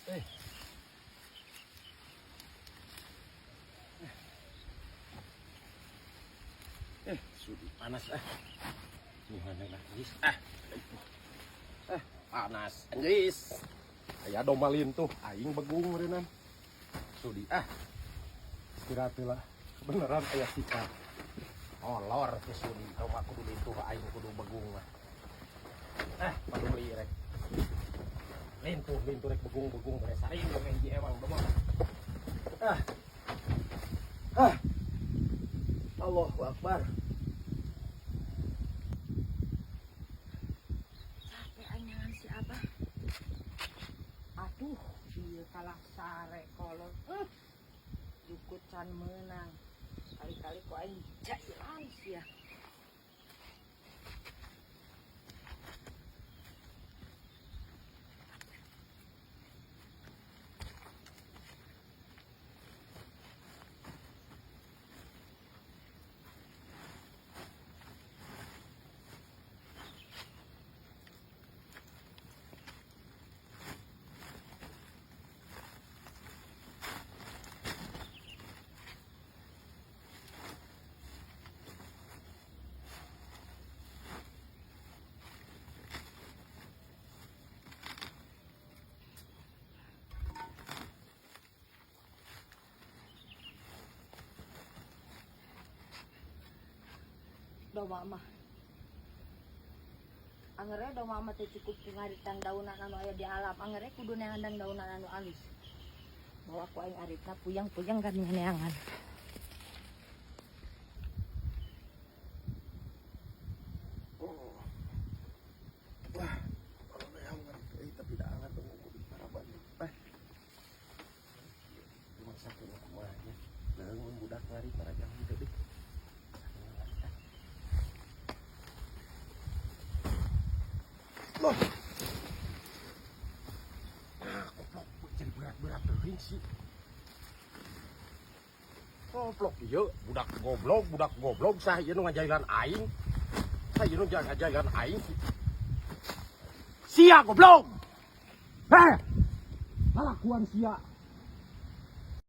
Eh. Eh, sudi panas ah. Gimana lah, geus ah. Eh, panas. Anjis. Aya domba lintuh, aing begung meureunnan. Sudi ah. Istirahat lah. Beneran aya sikap. Molor teh sudi, domba kudu lintuh, aing kudu begung mah. Eh, paduli rek. Lintuh, lintuh rek begung, begung rek saring jeung hiji ewang domba. Ah. Ah. Allahu Akbar. Capek aing neangan si Abah. Aduh, ieu kalah sare kolot. Jukut can meunang. Kali-kali ku aing jailan sia. Domba mah. Angere domba mah teh cukup ku ngaritang daunan anu aya di alam. Angere kudu neangan daunan anu alus. Bawa ku aing aritna puyeng-puyeng kan neangan. Oh. Wah, kalau neangan euy tapi da angan tunggu kudu paraban. Eh. Dimasakeun kumaha nya. Leung budak ngarit marajang henteu deh. Loh. Ah, goblok jadi berat-berat teuing sih. Goblok ieu budak goblok sah ieu nu ngajailan aing. Sah ieu nu ngajailan aing sih. Sia goblok. Heh. Lalakuan sia.